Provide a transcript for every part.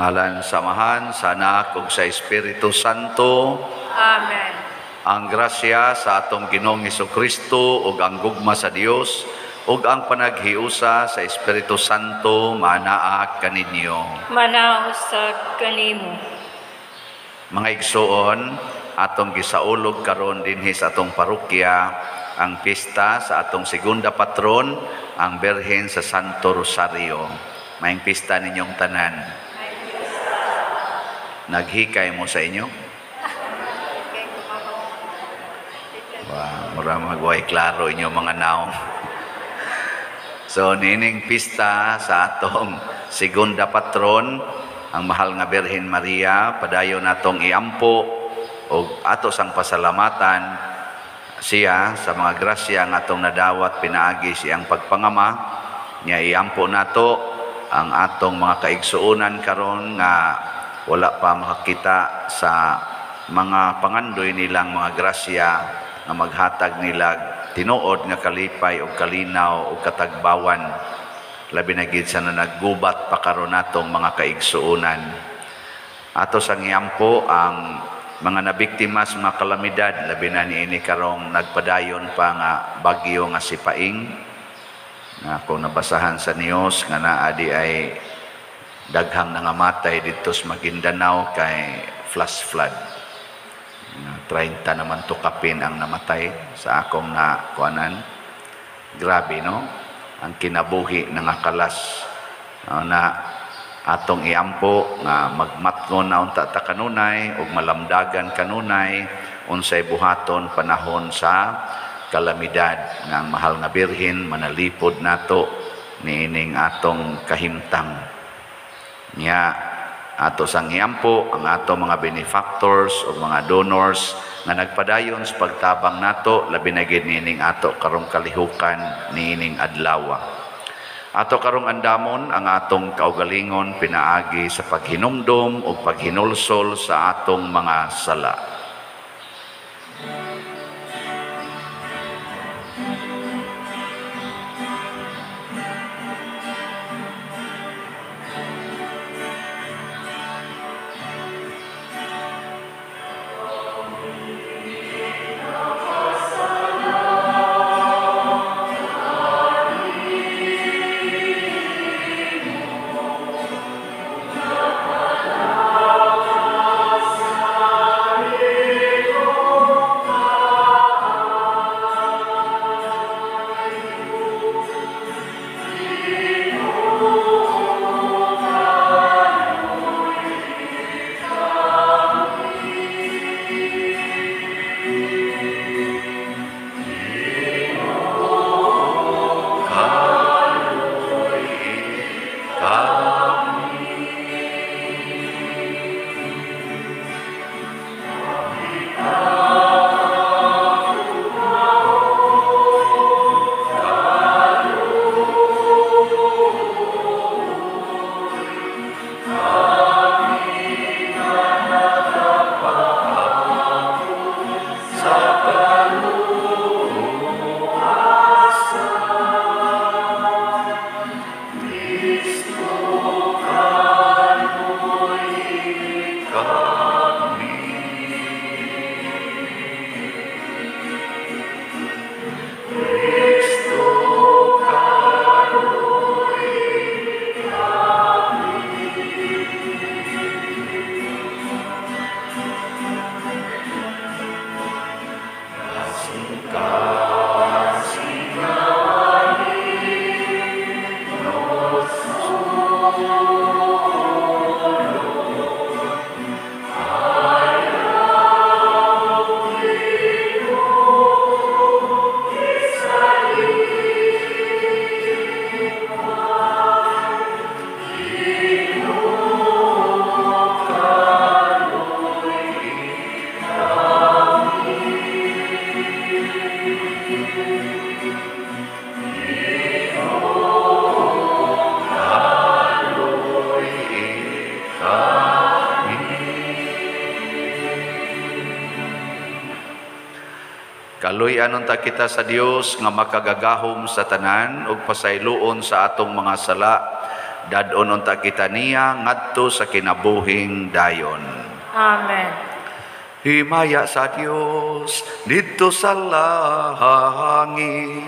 Sa ngalan sa Amahan, sa Anak ug sa Espiritu Santo. Amen. Ang grasya sa atong Ginoong Hesukristo ug ang gugma sa Dios ug ang panaghiusa sa Espiritu Santo manaa kaninyo. Manausag kanimo. Mga igsuon, atong gisaulog karon dinhi sa atong parokya ang pista sa atong segunda patron, ang Birhen sa Santo Rosario. Maayong pista ninyong tanan. Naghikay mo sa inyo? Wow, mura magway klaro inyo mga naong. So, nining pista sa atong segunda patron, ang mahal nga Birhen Maria, padayon natong iampo og ato sang pasalamatan siya sa mga grasya nga atong nadawat pinaagi siyang pagpangama. Nya iampo nato ang atong mga kaigsuonan karon nga wala pa makakita sa mga pangandoy nilang mga grasya nga maghatag nila tinuod nga kalipay og kalinaw og katagbawan, labi na gid sa naggubat pa karon natong mga kaigsuonan. Ato sang iampo ang mga nabiktima sa mga kalamidad, labi na niini karong nagpadayon pa nga bagyo nga si Paing, nga kung nabasahan sa news nga naa di ay daghang nangamatay didto sa Maguindanao kay flash flood. 30 naman to kapin ang namatay sa akong nakuanan. Grabe, no? Ang kinabuhi nangakalas. Na atong iampo nga magmatngon na unta ta kanunay ug malamdagan kanunay unsay buhaton panahon sa kalamidad nga ang mahal nga Birhen manalipod nato niining atong kahimtang. Nya ato sang iampo ang ato mga benefactors o mga donors nga nagpadayon sa pagtabang nato, labi na gid niining ato karong kalihukan niining adlaw. Ato karong andamon ang atong kaugalingon pinaagi sa paghinumdom o paghinulsol sa atong mga sala. Kaluy-anon ta kita sa Dios nga makagagahom sa tanan ug pasayloon sa atong mga sala Dad-on unta kita niya ngadto sa kinabuhing dayon. Amen. Himaya sa Dios didto sa langit.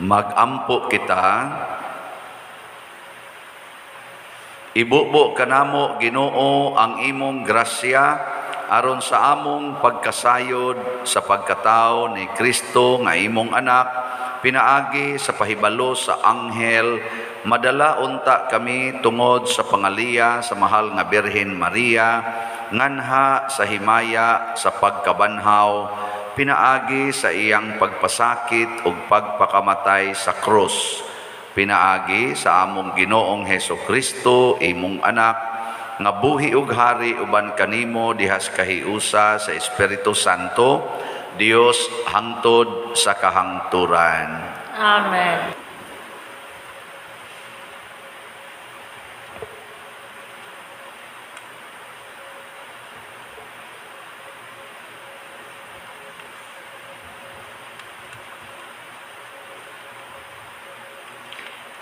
Magampo kita. Ibubo kanamo Ginoo ang imong grasya aron sa among pagkasayod sa pagkatao ni Kristo nga imong anak, pinaagi sa pahibalo sa anghel, madala unta kami tungod sa pangaliya sa mahal nga Birhen Maria, nganha sa himaya sa pagkabanhaw, pinaagi sa iyang pagpasakit ug pagpakamatay sa krus, pinaagi sa among Ginoong Heso Kristo, imong anak, nga buhi ug hari uban kanimo dihas kahiusa sa Espiritu Santo, Dios hangtod sa kahangturan. Amen.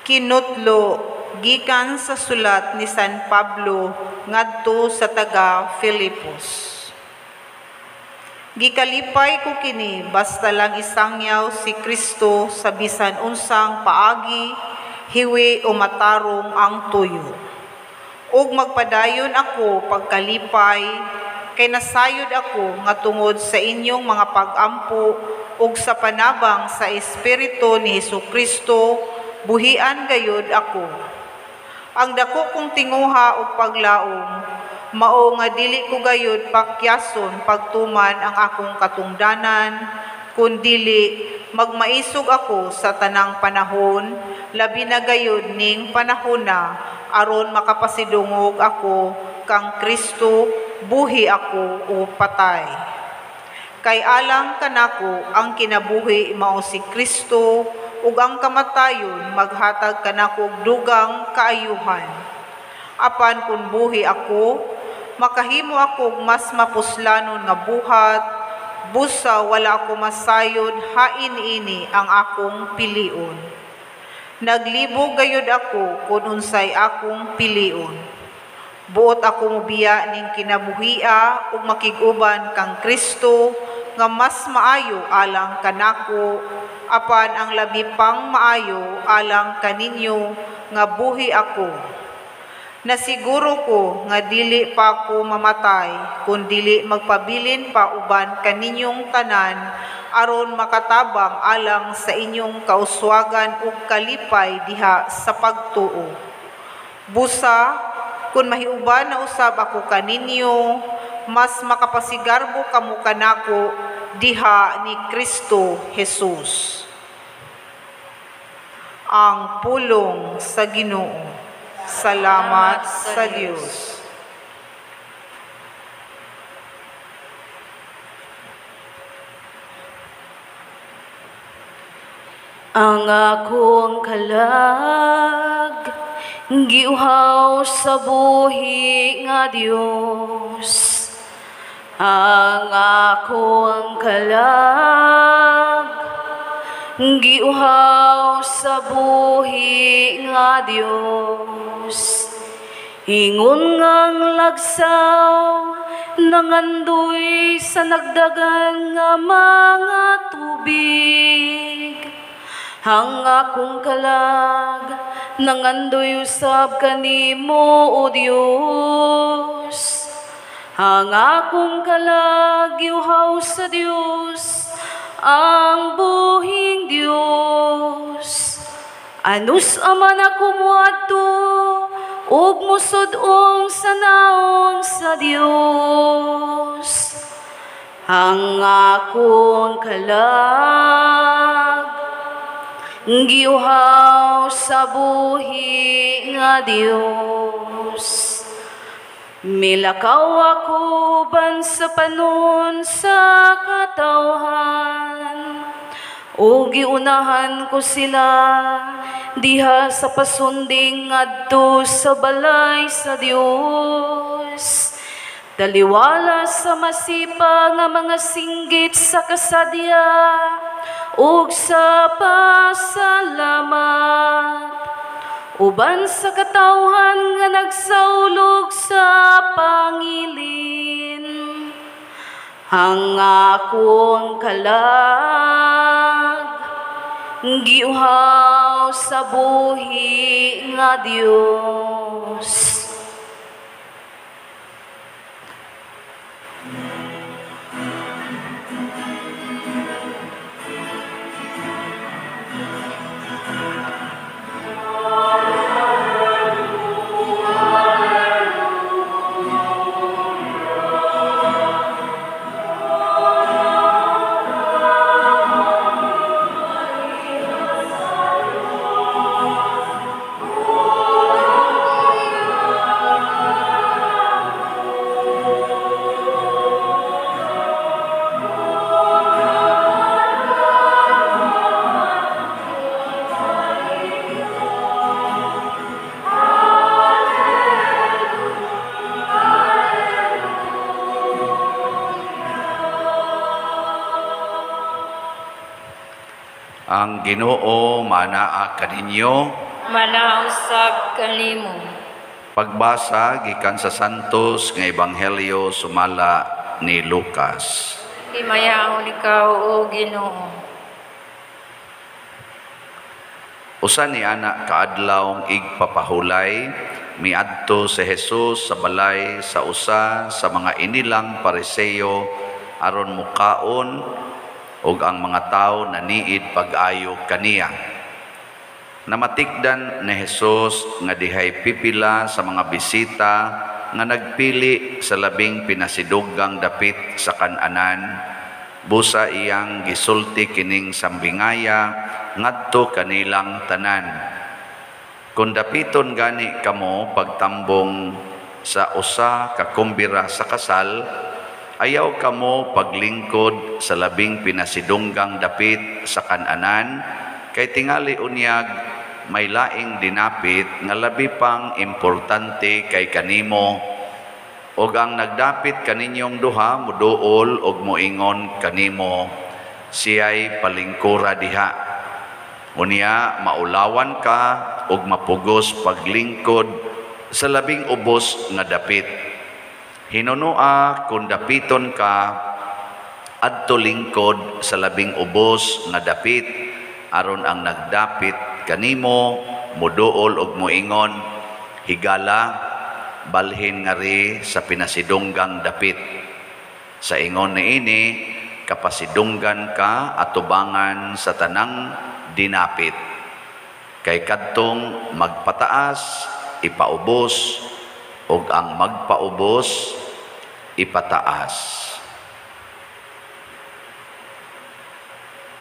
Kinutlo gikan sa sulat ni San Pablo ngadto sa taga Filipos. Gikalipay ko kini basta lang isangyaw si Kristo sa bisan unsang paagi, hiwi o matarong ang tuyo. Ug magpadayon ako pagkalipay kay nasayod ako nga tungod sa inyong mga pagampo ug sa panabang sa Espiritu ni Hesukristo, buhian gayud ako. Ang dako kong tinguha ug paglaom mao nga dili ko gayud pakyason pagtuman ang akong katungdanan, kun dili magmaisog ako sa tanang panahon, labi na gayud ning panahona, aron makapasidungog ako kang Kristo, buhi ako o patay. Kay alang kanako ang kinabuhi mao si Kristo, ug ang kamatayon maghatag kanako og dugang kaayuhan. Apan kun buhi ako, makahimo ako og mas mapuslanon nga buhat, busa wala ako masayod hain ini ang akong pilion. Naglibog gayud ako kun unsay akong pilion. Buot ako mobiya ning kinabuhia ug makig-uban kang Kristo nga mas maayo alang kanako, apan ang labi pang maayo alang kaninyo nga buhi ako. Nasiguro ko nga dili pa ako mamatay, kun dili magpabilin pa uban kaninyong tanan, aron makatabang alang sa inyong kauswagan ug kalipay diha sa pagtuo. Busa, kun mahiuban na usab ako kaninyo, mas makapasigarbo kamo kanako diha ni Kristo Jesus. Ang pulong sa Ginoo. Salamat sa Dios. Ang akong kalag giuhaw sa buhi nga Dios. Ang akong kalag giuhaw sa buhi nga Dios. Ingon ngang lagsaw nangandoy sa nagdagan nga mga tubig. Ang akong kalag nangandoy usab kanimo, O Dios. Ang akong kalag giuhaw sa Dios, ang buhing Dios. Anus aman ako muadto ug musud-ong sa naong sa Dios. Ang akong kalag giuhaw sa buhi nga Dios. Milakaw ako ban sa panon sa katawhan, ug giunahan ko sila diha sa pasunding ngadto sa balay sa Dios. Taliwala sa masipa nga mga singgit sa kasadya ug sa pasalamat, uban sa katawhan nga nagsaulog sa pangilin. Ang akong kalag giuhaw sa buhi nga Dios. Ang Ginoo manaa kaninyo, manausab kanimo. Pagbasa gikan sa Santos nga Ebanghelyo sumala ni Lucas. Himayaon ikaw, o Ginoo. Usa ni ana kaadlawng igpapahulay, miadto si Jesus sa balay sa usa sa mga inilang Pariseo aron mukaon ug ang mga tawo naniid pag-ayo kaniya. Namatikdan ni Jesus nga dihay pipila sa mga bisita nga nagpili sa labing pinasidugang dapit sa kananan. Busa iyang gisulti kining sambingaya ngadto kanilang tanan. Kung dapiton gani kamo pagtambong sa usa ka kumbira sa kasal, ayaw kamo paglingkod sa labing pinasidunggang dapit sa kananan, kay tingali unyag may laing dinapit nga labi pang importante kay kanimo, og ang nagdapit kaninyong duha muduol og moingon kanimo, siya'y palingkura diha. Unya maulawan ka og mapugos paglingkod sa labing ubos nga dapit. Hinunua kung dapiton ka adto lingkod sa labing ubos nga dapit, aron ang nagdapit kanimo muduol og moingon, higala, balhin ngari sa pinasidunggang dapit. Sa ingon niini, kapasidunggan ka atubangan sa tanang dinapit. Kay kadtong magpataas ipaubos, ug ang magpaubos ipataas.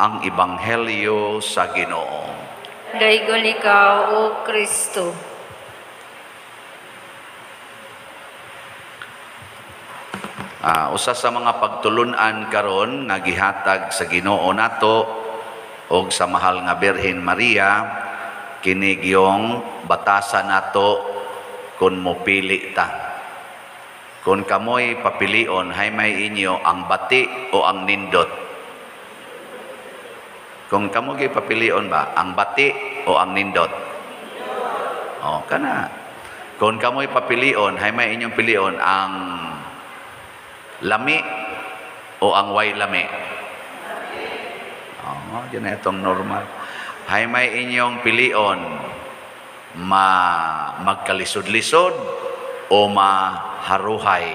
Ang Ebanghelyo sa Ginoo. Daygon ikaw, O Kristo. Usa sa mga pagtulun-an karon nga gihatag sa Ginoo nato og sa mahal nga Birhen Maria, kini giyong batasan nato kun mopili ta. Kun kamoy papilion, hay may inyo ang bati o ang nindot? Kung kamo gyud papilion ba, ang bati o ang nindot? O, kana. Kung kamoy papilion, hay may inyong pilion ang lami o ang way lami? O, dyan na itong normal. Hay may inyong pilion magkalisod-lisod o maharuhay?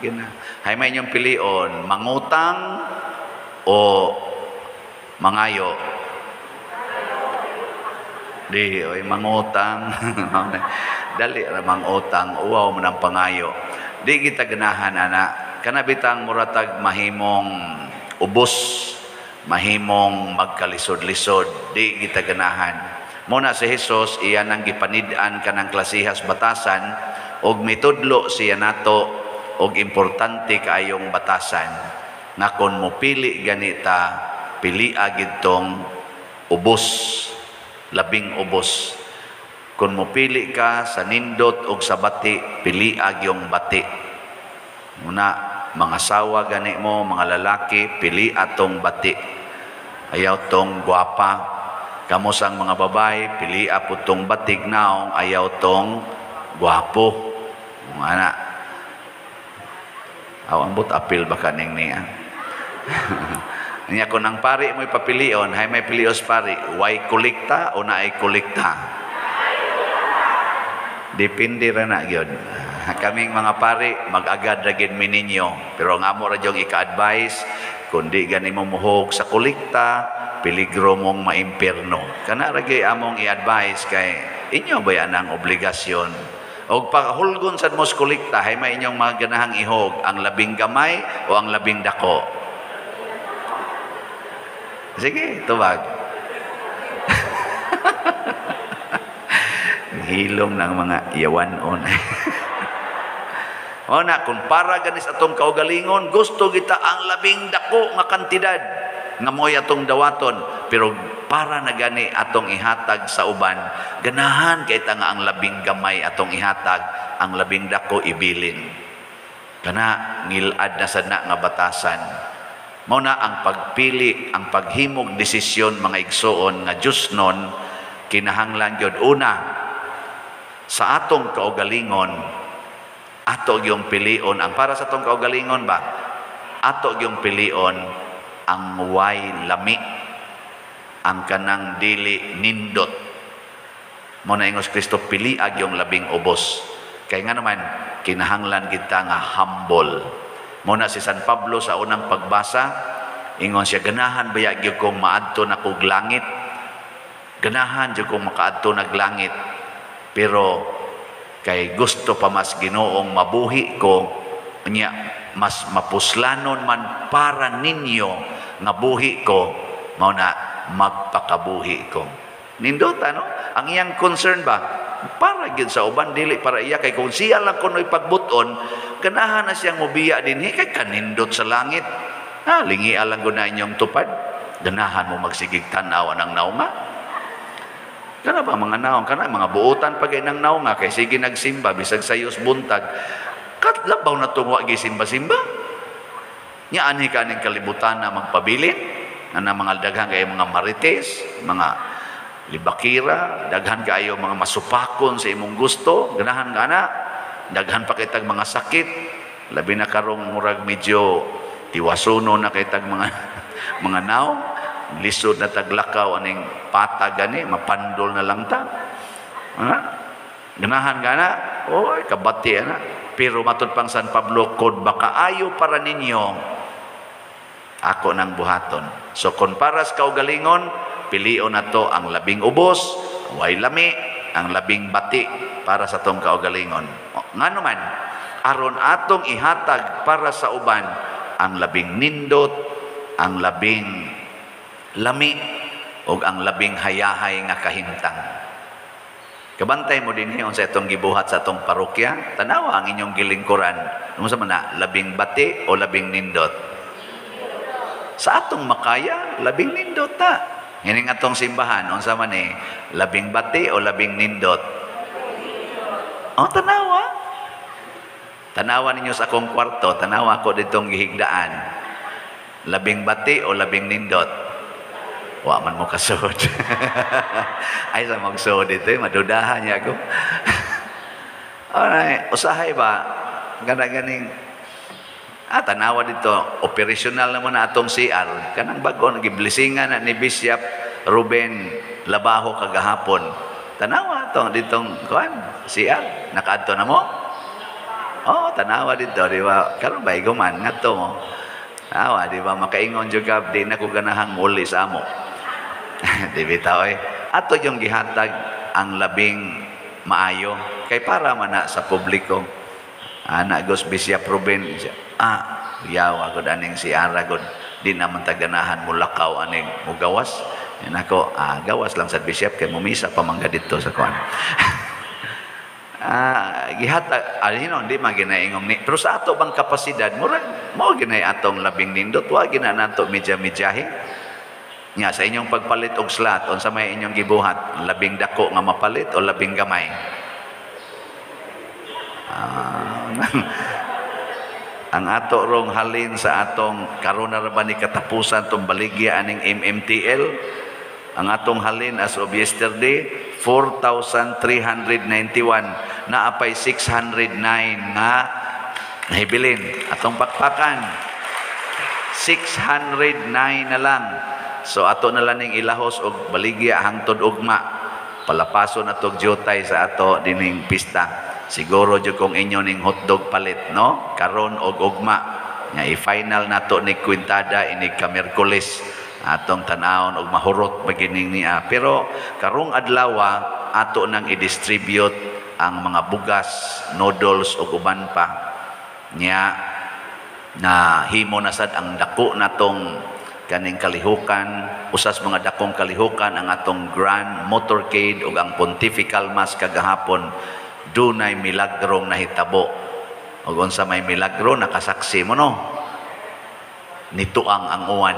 Gina. Hay may inyong pilion mangutang o mangayo? Di, oy, mangutang. Dali ra mangutang, uwaw man ang pangayo. Di kita ganahan ana. Kana bitang muratag mahimong ubos, mahimong magkalisod-lisod, di kita ganahan. Muna si Jesus iyan ang gipanid-an kanang klasihas batasan og mitudlo siya nato og importante kaayong batasan nga kon mopili ganita, pilia gidtong ubos, labing ubos. Kung mopili ka sa nindot og sa bati, pilia gyong bati. Muna mga sawa gani mo, mga lalaki, pili atong bati. Ayaw tong gwapa. Kamo sang mga babae, pili po tong batig naong, ayaw tong gwapo. Mga ana. Aw, ambot apil ba kaning niya? Niya kung ang pari mo'y papilion, hay may pilios pari, way kolekta o naay kolekta? Depende ra na gyud. Kaming mga pari, mag-agad ra gyud mi ninyo. Pero ang amo ra gyud ika-advise, kun di gani mo muhog sa kolekta, peligro mong maimpierno. Kana ra gyud among i-advise kay inyo ba yan ang obligasyon? Og pahulgon sad mo sa kolekta, hay may inyong mga ganahang ihog, ang labing gamay o ang labing dako? Sige, tubag. Hilom ng mga yawanon. O na, kung para ganis atong kaugalingon, gusto kita ang labing dako nga kantidad nga mo'y atong dawaton, pero para na gani atong ihatag sa uban, ganahan kay ta nga ang labing gamay atong ihatag, ang labing dako ibilin. Kana ngilad na sad na nga batasan. Mao na ang pagpili, ang paghimog desisyon mga igsoon nga Diyosnon, kinahanglan gyud una sa atong kaugalingon, ato gyung pilion ang para sa atong kaugalingon ba, ato gyung pilion ang way lami, ang kanang dili nindot. Mao na ingos Kristo, pili ag yung labing ubos. Kay nga naman kinahanglan kita nga humble. Mao na si San Pablo sa unang pagbasa, ingon siya, ganahan baya gyud kong maadto na kog langit, Ganahan jud kong makaadto naglangit. Pero kay gusto pa mas Ginoong mabuhi ko, nya mas mapuslanon man para ninyo nga buhi ko, mao na magpakabuhi ko. Nindot ano? Ang iyang concern ba? Para gyud sa uban, dili para iya, kay kung siya lang kuno'y pagbuton, ganahan na siyang mobiya dinhi kay kanindot sa langit. Ha, lingia lang gud na inyong tupad. Ganahan mo magsigig tan-aw anang naunga. Kana ba mga naong, kana mga buotan pa kay nang naunga kay sige nagsimba bisag sayos buntag. Katlabaw na tungwa gisimba-simba. Nya anhi kaning kalibutan na magpabilin, na mga daghan kay mga marites, mga libakira, daghan kaayo mga masupakon sa imong gusto, ganahan ka na, daghan pa kitag mga sakit, labi na karong murag medyo tiwasuno na kitag mga mga naong, lisod na taglakaw aning pata gani, mapandol na lang ta. Ha? Ganahan ka na, oy, kabati na. Pero matud pang San Pablo, kung baka ayo para ninyo, ako nang buhaton. So kung paras kaugalingon, pilion na to ang labing ubos, way lami, ang labing bati para sa tong kaugalingon. Ngano man, aron atong ihatag para sa uban ang labing nindot, ang labing lami, o ang labing hayahay nga kahimtang. Kabantay mo din hiyon sa itong gibuhat sa atong parokya, tanawa ang inyong gilingkuran. Unsa man na, labing bati o labing nindot? Sa atong makaya, labing nindot ta. Nganing atong simbahan, unsa man ni, labing bati o labing nindot? O, tanawa. Tanawa ninyo sa akong kwarto, tanawa ko ditong gihigdaan. Labing bati o labing nindot? Wa man mo kasuod. Ay, sa magsuod dito, madudahan niya ako. Alright, usahay ba? Gana-ganing, tanawa dito, operational naman na atong CR. Kanang bago, nagiblesingan na ni Bishop Ruben Labajo kagahapon. Tanawa to ditong kuan, CR. Nakaadto na mo? Oh, tanawa dito, di ba? Karon ba iguman ngadto mo? Awa, di ba? Makaingon jud ka, di na ko ganahang muli sa amo. Di bitaw eh. Ato yung gihatag ang labing maayo kay para man na sa publiko. Ana gos Bishop Ruben, yaw agod aning si Aragod, di naman taganahan mo lakaw aning mugawas. Yan ako, gawas lang sa bishop kay mumisa pa mangga dito sa kuan. Gihatag alino di man ginaingong ni, pero sa ato bang kapasidad murag mao ginay atong labing nindot, wa gina nato medya-medyahe. Nya sa inyong pagpalit og slot, unsa may inyong gibuhat, labing dako nga mapalit o labing gamay? Ang ato rong halin sa atong karon na ra ba ni katapusan tong baligya aning MMTL, ang atong halin as of yesterday 4,391, naapay 609 nga nahibilin. Atong pakpakan 609 na lang. So ato na lang ning ilahos og baligya hangtod ugma. Palapaso na tog jutay sa ato dining pista. Siguro jud kung inyo ning hotdog palit, no? Karon og ugma. Nya i-final nato ni Quintada ini ka Miyerkules. Atong tan-awon og mahurot magining niya. Pero karong adlaw ato nang i-distribute ang mga bugas, noodles ug uban pa. Nya na himo na sad ang dako natong kaning kalihukan, usas mga dakong kalihukan ang atong Grand Motorcade ug ang Pontifical Mass kagahapon. Dunay milagrong nahitabo. Ug unsa may milagro, nakasaksi mo, no? Nituang ang uwan.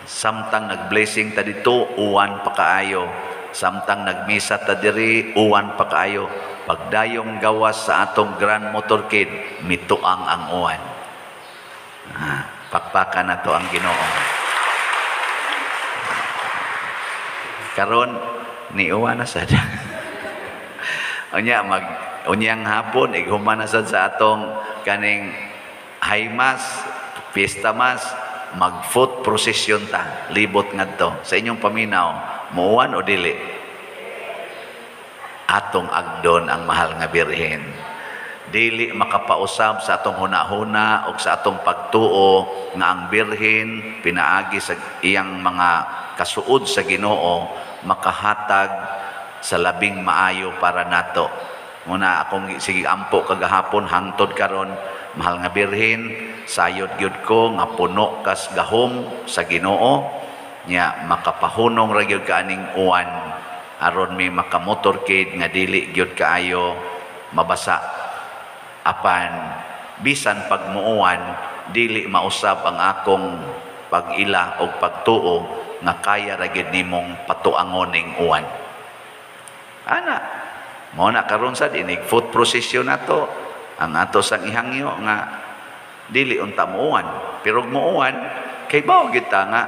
Samtang nagblessing ta dito, uwan pa kaayo. Samtang nagmisa ta diri, uwan pa kaayo. Pagdayong gawas sa atong Grand Motorcade, mituang ang uwan. Pakpakan na to ang Ginoo. Karon niuwan na sad. Unya mag unyang hapon ighuman na sad sa atong kaning high mass, fiesta mass, mag foot procession ta libot ngadto. Sa inyong paminaw, muwan o dili? Atong agdon ang mahal nga Birhen. Dili makapausab sa atong hunahuna o sa atong pagtuo nga ang Birhen pinaagi sa iyang mga kasuod sa Ginoo makahatag sa labing maayo para nato. Muna akong sige ampo kagahapon hangtod karon, mahal nga Birhen, sayod gyud ko nga puno kas gahom sa Ginoo nya makapahunong ra gyud ka aning uwan aron may makamotorcade nga dili gyud kaayo mabasa. Apan bisan pagmuuwan, dili mausab ang akong pag-ila og pagtuo nga kaya ra gyud nimong patuangon ning uwan. Ana, mao na karon sad inig foot procession nato ang ato sang ihangyo nga dili unta muuwan, pero muuwan kay bawo gyud ta nga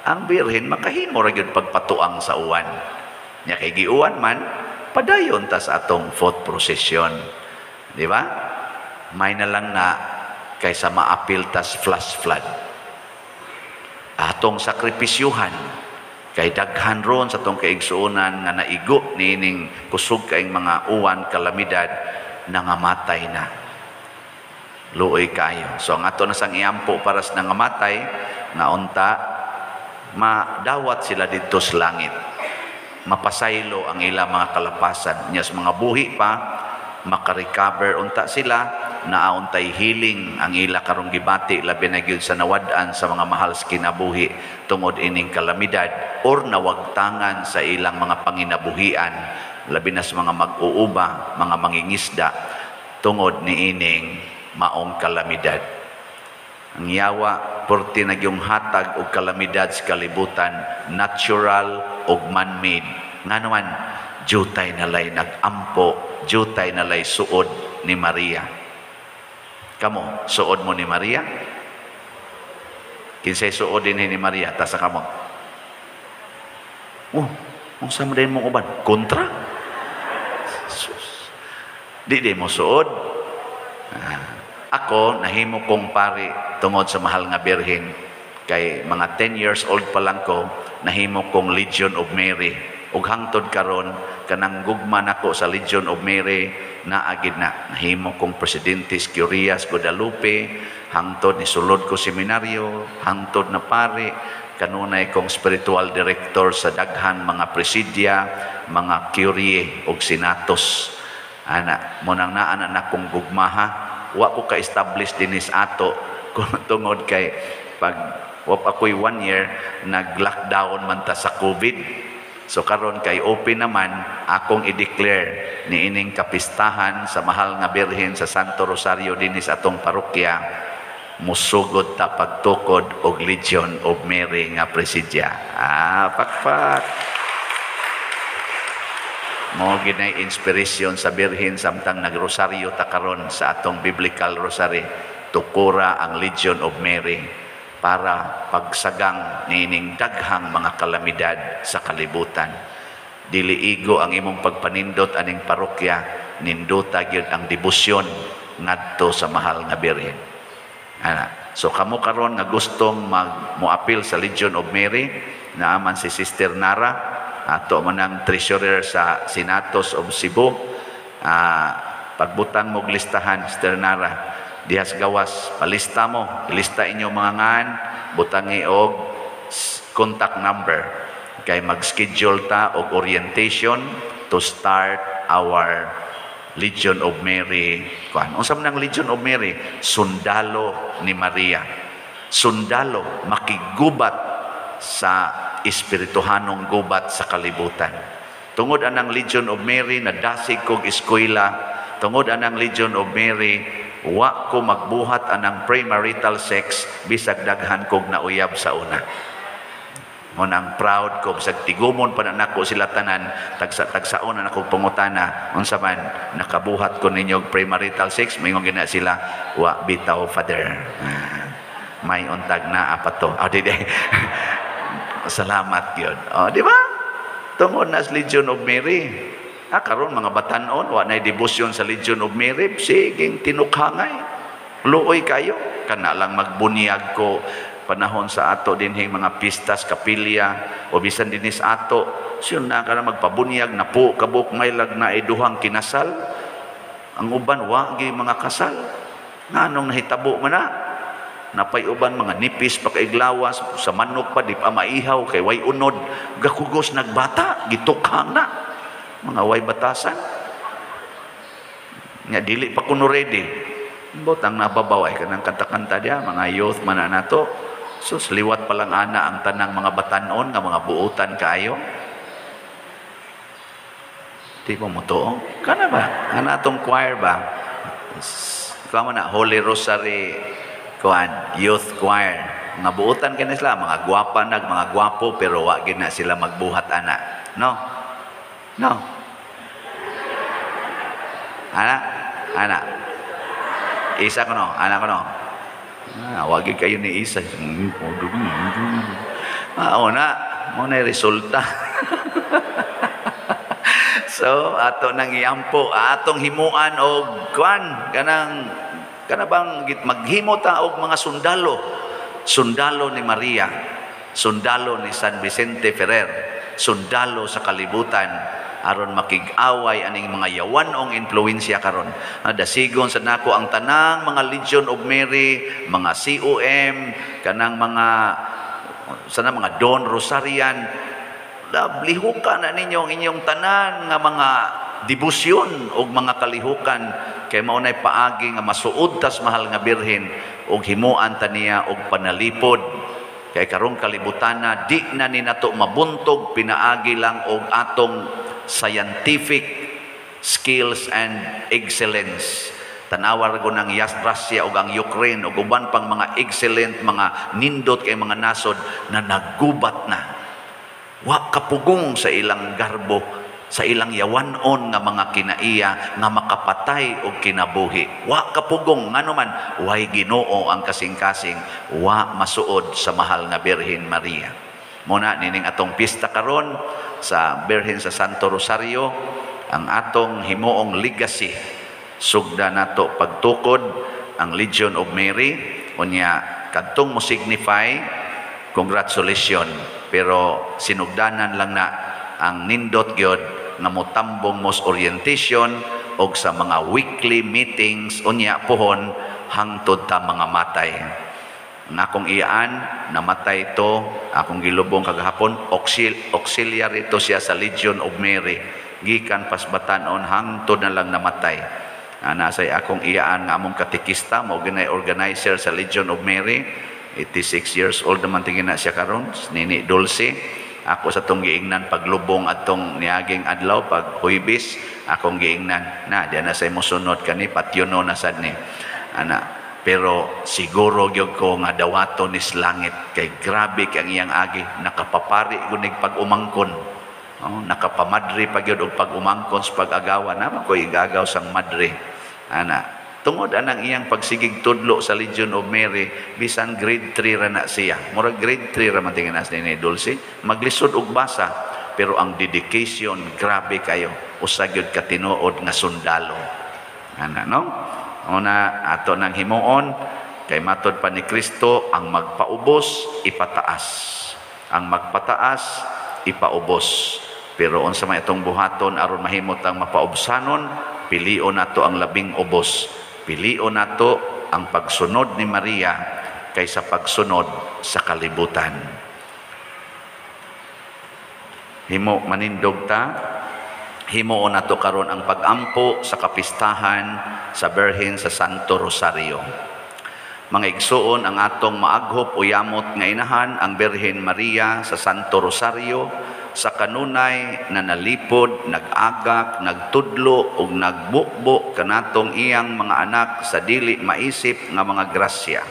ang Birhen makahimo ra gyud pagpatuang sa uwan. Nya kay giuwan man, padayon ta sa atong foot procession. Di ba? May na lang na kaysa maapil tas flash flood. Atong sakripisyuhan kay daghan ron sa atong kaigsuonan nga naigo niining kusog kaing mga uwan, kalamidad, nangamatay na. Luoy kayo. So ang ato na sang iampo para sa nangamatay nga unta madawat sila didto sa langit. Mapasaylo ang ilang mga kalapasan. Nya sa mga buhi pa, makarecover unta sila, naauntay healing ang ila karong gibati, labi na gyud sa nawad-an sa mga mahal sa kinabuhi tungod ining kalamidad or nawagtangan sa ilang mga panginabuhian, labi na sa mga mag-uuba, mga mangingisda tungod niining maong kalamidad. Ang yawa porti nagyong hatag og kalamidad sa kalibutan, natural og man-made. Ngano man, jutay nalay nag-ampo, jutay nalay suod ni Maria. Kamo, suod mo ni Maria? Kinsay suod din ni Maria? Tasa kamo. Oh, unsa man din mong uban? Kontra? Sus. Di di mo suod. Ako, nahimo kong pari tungod sa mahal nga Birhen. Kay mga 10 years old pa lang ko, nahimo kong Legion of Mary. Ug hangtod karon kanang gugma nako sa Legion of Mary, naagid na. Nahimo kong presidente sa Curias Guadalupe, hangtod ni sulod ko seminaryo, hangtod na pari, kanunay kong spiritual director sa daghan mga presidia, mga curie ug senatus. Ana, mo nang naa na nakong gugmaha. Wa ko ka-establish dinis ato tungod kay pag wa pa ako'y 1 year nag-lockdown man ta sa COVID. So karon kay open naman akong i-declare niining kapistahan sa mahal nga Birhen sa Santo Rosario dinis atong parokya, musugod ta pagtukod og Legion of Mary nga presidia. Pakpak. Mo ginay inspiration sa Birhen samtang nagrosaryo ta karon sa atong biblical rosary, tukura ang Legion of Mary para pagsagang niining daghang mga kalamidad sa kalibutan. Dili igo ang imong pagpanindot aning parokya, nindota gyud ang debosyon ngadto sa mahal nga Birhen. Ana. So kamo karon nga gustong moapil sa Legion of Mary, naaman si Sister Nara, ato man ang treasurer sa Senatus of Cebu. Pagbutang mo listahan, Sister Nara, dihas gawas, palista mo, ilista inyo mga ngan, butangi og contact number. Kay mag-schedule ta og orientation to start our Legion of Mary. Kuan, unsa man ang Legion of Mary? Sundalo ni Maria. Sundalo makigubat sa espirituhanong gubat sa kalibutan. Tungod anang Legion of Mary, nadasig kog eskwela. Tungod anang Legion of Mary, wa ko magbuhat anang premarital sex bisag daghan kog nauyab sa una. Munang proud ko bisag tigumon pa na nako sila tanan, tagsa-tagsaon na nako pangutana, unsa man nakabuhat ko ninyo og premarital sex, maingon gina sila, wa bitaw father. May untag na apat to. Oh, di, di. Salamat yun. Oh, di ba? Tungod na sa Legion of Mary. Karon mga batanon, wa na'y debosyon sa Legion of Mary, siging tinukhangay. Luoy kayo. Kana lang magbunyag ko panahon sa ato dinhing mga pistas, kapilya, o bisan dinis ato, siyon na ka na magpabunyag, na po, kabuk, may lag na duhang kinasal. Ang uban, wagi mga kasal. Nganong nahitabo man na? Napay uban mga nipis pa kay glawas sa manok pa di pa maihaw kay way unod, gakugos nagbata, gitukhang na. Mga way batasan. Nga dili pa kuno ready. Botang nababaw ay kanang kanta-kanta diya, mga youth man na nato. Sus, liwat pa lang ana ang tanang mga batanon nga mga buutan kaayo. Di ba mo to? Kana ba? Ana atong choir ba? Kama na Holy Rosary kuan, youth choir. Mga buutan kini sila, mga gwapa nag mga gwapo pero wa gid na sila magbuhat ana. No? No. Ana? Ana. Isa ko no, ana ko no. Ah, wa gid kayo ni isa. Ah, una, mo na resulta. So, ato nang iampo, atong himuan og kuan kanang kana bang maghimo ta og mga sundalo. Sundalo ni Maria, sundalo ni San Vicente Ferrer, sundalo sa kalibutan aron makig-away aning mga yawanong impluwensya karon. Dasigon sa nako ang tanang mga Legion of Mary, mga COM, kanang mga sana mga Don Rosarian, lihukan na ninyo ang inyong tanan nga mga debosyon og mga kalihukan kay mao nay paagi nga masuod tas mahal nga birhen og himuan ta niya og panalipod. Kay karong kalibutana di na ni nato mabuntog pinaagi lang og atong scientific skills and excellence. Tanawa ra ng Russia og ang Ukraine og uban pang mga excellent mga nindot kay mga nasod na naggubat na. Wa kapugong sa ilang garbo, sa ilang yawanon nga mga kinaiya nga makapatay og kinabuhi. Wa kapugong nganuman way Ginoo ang kasing-kasing, wa masuod sa mahal nga Birhen Maria. Muna nining atong pista karon sa Birhen sa Santo Rosario, ang atong himuong legacy sugda nato pagtukod ang Legion of Mary. Unya kadtong mo signify congratulations, pero sinugdanan lang na ang nindot gyud nga motambong mos orientation og sa mga weekly meetings unya pohon hangtod ta mga matay. Nga akong iyaan namatay to, akong gilubong kagahapon, auxiliary to siya sa Legion of Mary gikan pasbatanon hangtod na lang namatay. Ana say akong iyaan nga among katekista mao ginay organizer sa Legion of Mary, 86 years old naman tingin na siya karon, Nini Dulce. Ako sa tong giingnan paglubong atong niaging adlaw pag Huybis, akong giingnan na diyan na say mosunod kani patyuno na sad ni ana. Pero siguro gyud ko nga dawaton ni langit kay grabe kay ang iyang agi, nakapapari gunig pag-umangkon. Oh, nakapamadre pa gyud og pag-umangkon sa pag-agawa na ko igagaw sang madre ana. Tungod anang iyang pagsigig tudlo sa Legion of Mary, bisan grade 3 ra na siya. Murag grade 3 ra man tingin na ni Dulce, maglisod og basa, pero ang dedication grabe kayo. Usa gyud ka tinuod nga sundalo. Ana no? Una ato nang himuon kay matod pa ni Kristo, ang magpaubos ipataas, ang magpataas ipaubos. Pero unsa may atong buhaton aron mahimot ang mapaubsanon, pilion nato ang labing ubos. Pilion nato ang pagsunod ni Maria kaysa pagsunod sa kalibutan. Himo manindog ta, himuon nato karon ang pagampo sa kapistahan sa Birhen sa Santo Rosario. Mga igsuon, ang atong maaghop o yamot nga inahan ang Birhen Maria sa Santo Rosario sa kanunay na nalipod, nag-agak, nagtudlo ug nagbukbo kanatong iyang mga anak sa dili maisip nga mga grasya.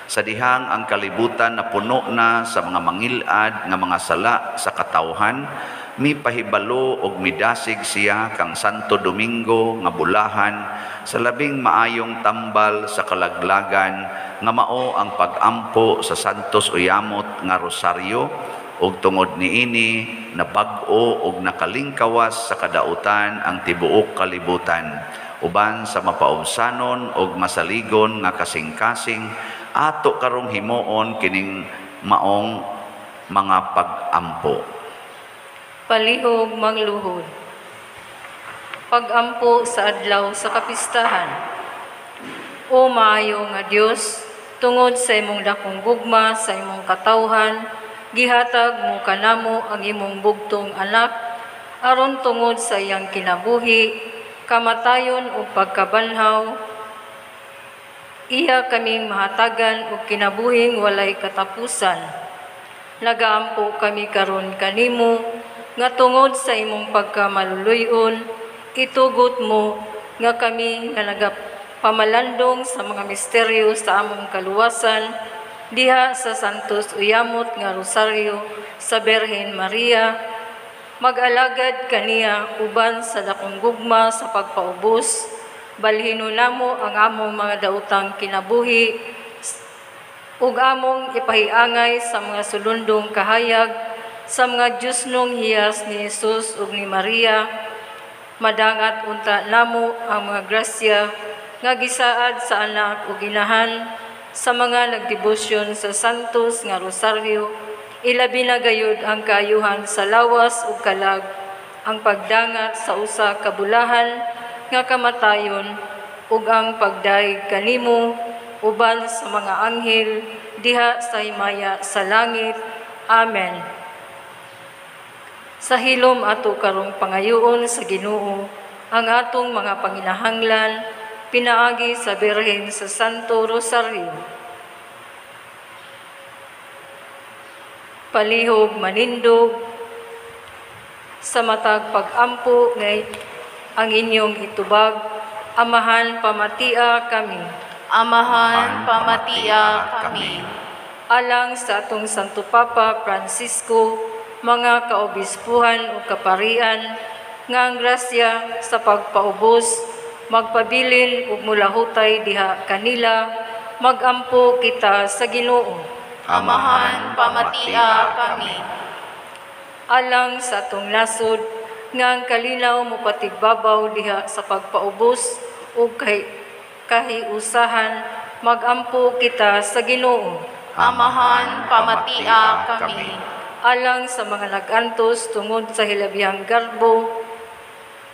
Sa dihang ang kalibutan na puno na sa mga mangilad nga mga sala sa katawhan, mipahibalo og midasig siya kang Santo Domingo nga bulahan sa labing maayong tambal sa kalaglagan nga mao ang pagampo sa Santos Uyamot nga Rosaryo, og tungod niini nabag-o og nakalingkawas sa kadautan ang tibuok kalibutan uban sa mapaubsanon og masaligon nga kasing-kasing ato karong himuon kining maong mga pagampo. Palihog mangluhod. Pagampo sa adlaw sa kapistahan. O maayo nga Dios, tungod sa imong dakong gugma sa imong katawhan, gihatag mo kanamo ang imong bugtong anak, aron tungod sa iyang kinabuhi, kamatayon ug pagkabanhaw, iya kaming mahatagan og kinabuhing walay katapusan. Nagaampo kami karon kanimo nga tungod sa imong pagkamaluluy-on, itugot mo nga kami nga nagapamalandong sa mga misteryo sa among kaluwasan diha sa Santos Uyamot nga Rosaryo sa Birhen Maria, mag-alagad kaniya uban sa dakong gugma sa pagpaubos. Balhino namo ang among mga daotang kinabuhi ug among ipahiangay sa mga sulundong kahayag sa mga Diyosnong hiyas ni Jesus ug ni Maria. Madangat unta namo ang mga grasya nga gisaad sa anak ug inahan sa mga nagdebosyon sa Santos nga Rosaryo, ilabi na gayud ang kaayuhan sa lawas ug kalag, ang pagdangat sa usa ka bulahan nga kamatayon ug ang pagdayeg kanimo uban sa mga anghel diha sa himaya sa langit. Amen. Sa hilom ato karong pangayoon sa Ginoo ang atong mga panginahanglan pinaagi sa Birhen sa Santo Rosario. Palihog manindog sa matag pag-ampo ngay ang inyong itubag, Amahan, pamatia kami. Amahan, pamatia kami. Alang sa atong Santo Papa Francisco, mga kaobispuhan o kaparian, nga ang grasya sa pagpaubos, magpabilin ug mulahutay diha kanila, magampo kita sa Ginoo. Amahan, pamatia kami. Alang sa atong nasod, nga ang kalinaw mopatigbabaw diha sa pagpaubos ug kahiusahan, magampo kita sa Ginoo. Amahan, pamatia kami. Alang sa mga nag-antos tungod sa hilabihang garbo,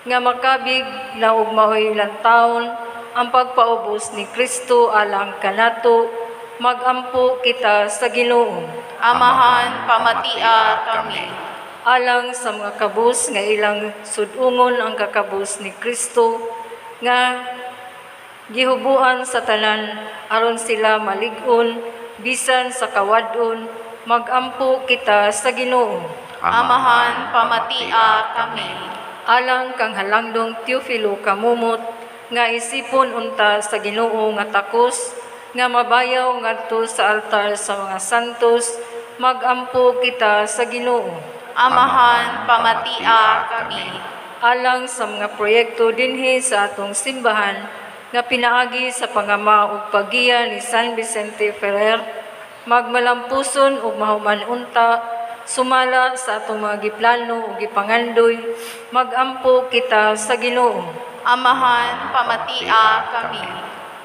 nga makabig na ug maoy lantawon ang pagpaubos ni Kristo alang kanato, magampo kita sa Ginoo. Amahan, pamatia kami. Alang sa mga kabus nga ilang sudungon ang kakabus ni Kristo, nga gihubuan sa tanan aron sila malig-on bisan sa kawad-on, magampo kita sa Ginoo. Amahan, pamatia kami. Alang kang halangdong Teofilo Kamumot, nga isipon unta sa Ginoo nga takos, nga mabayaw ngadto sa altar sa mga santos, magampo kita sa Ginoo. Amahan, pamatia kami. Alang sa mga proyekto dinhi sa atong simbahan nga pinaagi sa pangama ug paggiya ni San Vicente Ferrer, magmalampuson ug mahuman unta sumala sa atong mga giplano ug gipangandoy, magampo kita sa Ginoo. Amahan, pamatia kami.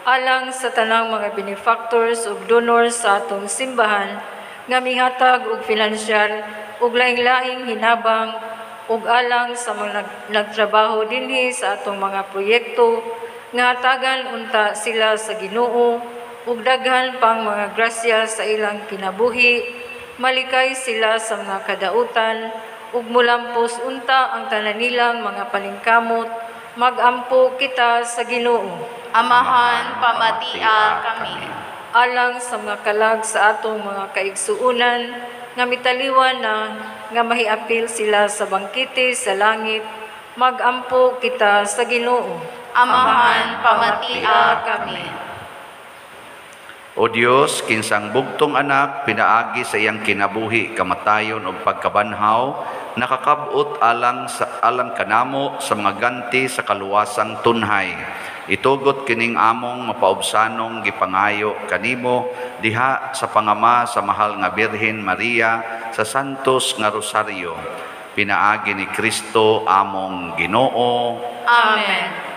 Alang sa tanang mga benefactors ug donors sa atong simbahan nga mihatag og finansyal ug laing-laing hinabang, ug alang sa mga nagtrabaho dinhi sa atong mga proyekto nga hatagan unta sila sa Ginoo ug daghan pang mga grasya sa ilang kinabuhi, malikay sila sa mga kadautan ug mulampos unta ang tanan nilang mga paningkamot, magampo kita sa Ginoo. Amahan, pamatia kami. Alang sa mga kalag sa atong mga kaigsuonan nga mitaliwan na nga mahiapil sila sa bangkete sa langit, magampo kita sa Ginoo. Amahan, pamatia kami. O Dios, kinsang bugtong anak pinaagi sa iyang kinabuhi, kamatayon ug pagkabanhaw, nakakab-ot alang sa alang kanamo sa mga ganti sa kaluwasang tunhay. Itugot kining among mapaubsanong gipangayo kanimo diha sa pangama sa mahal nga Birhen Maria sa Santos nga Rosario. Pinaagi ni Kristo among Ginoo. Amen.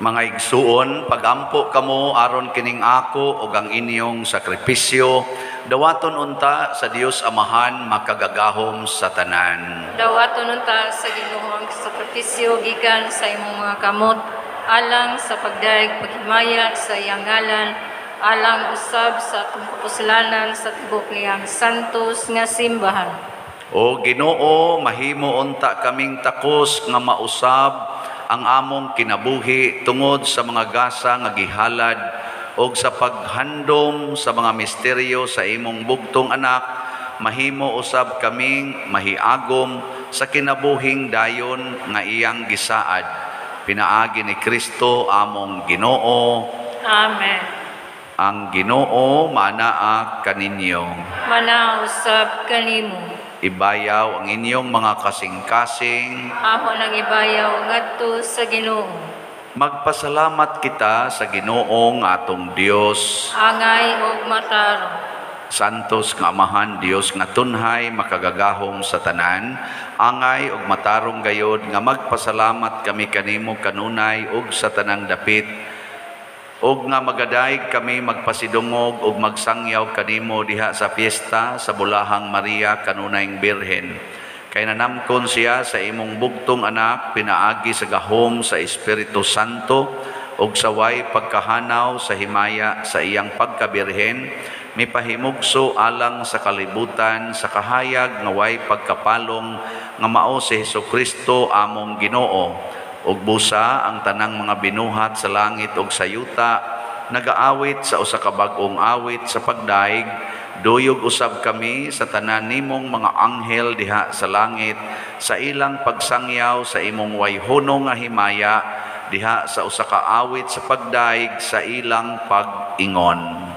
Mga igsuon, pagampo kamo aron kining ako ug ang inyong sakripisyo, dawaton unta sa Dios Amahan makagagahom sa tanan. Dawaton unta sa Ginoo ang sakripisyo gikan sa imong mga kamot, alang sa pagdayeg paghimaya sa iyang ngalan, alang usab sa atong kapuslanan sa tibuok niyang santos nga simbahan. O Ginoo, mahimo unta kaming takos nga mausab ang among kinabuhi tungod sa mga gasa nga gihalad og sa paghandom sa mga misteryo sa imong bugtong anak, mahimo usab kaming mahiagom sa kinabuhing dayon nga iyang gisaad. Pinaagi ni Kristo among Ginoo. Amen. Ang Ginoo manaa kaninyo. Manaa usab kanimo. Ibayaw ang inyong mga kasing-kasing. Amo nang ibayaw ngadto sa Ginoo. Magpasalamat kita sa Ginoong atong Dios. Angay og matarong. Santos nga Amahan, Dios nga tunhay, makagagahom sa tanan, angay og matarong gayod nga magpasalamat kami kanimo kanunay og sa tanang dapit, og nga magadayeg kami magpasidungog og magsangyaw kanimo diha sa fiesta sa Bulahang Maria kanunayng Birhen. Kay nanamkon siya sa imong bugtong anak pinaagi sa gahom sa Espiritu Santo og saway pagkahanaw sa himaya sa iyang pagkabirhen, mipahimugso alang sa kalibutan sa kahayag nga way pagkapalong nga mao si Hesukristo among Ginoo. Ug busa ang tanang mga binuhat sa langit ug sa yuta nagaawit sa usa ka bag-ong awit sa pagdaig, duyog usab kami sa tanan nimong mga anghel diha sa langit sa ilang pagsangyaw sa imong wayhono nga himaya diha sa usa ka awit sa pagdaig sa ilang pag-ingon.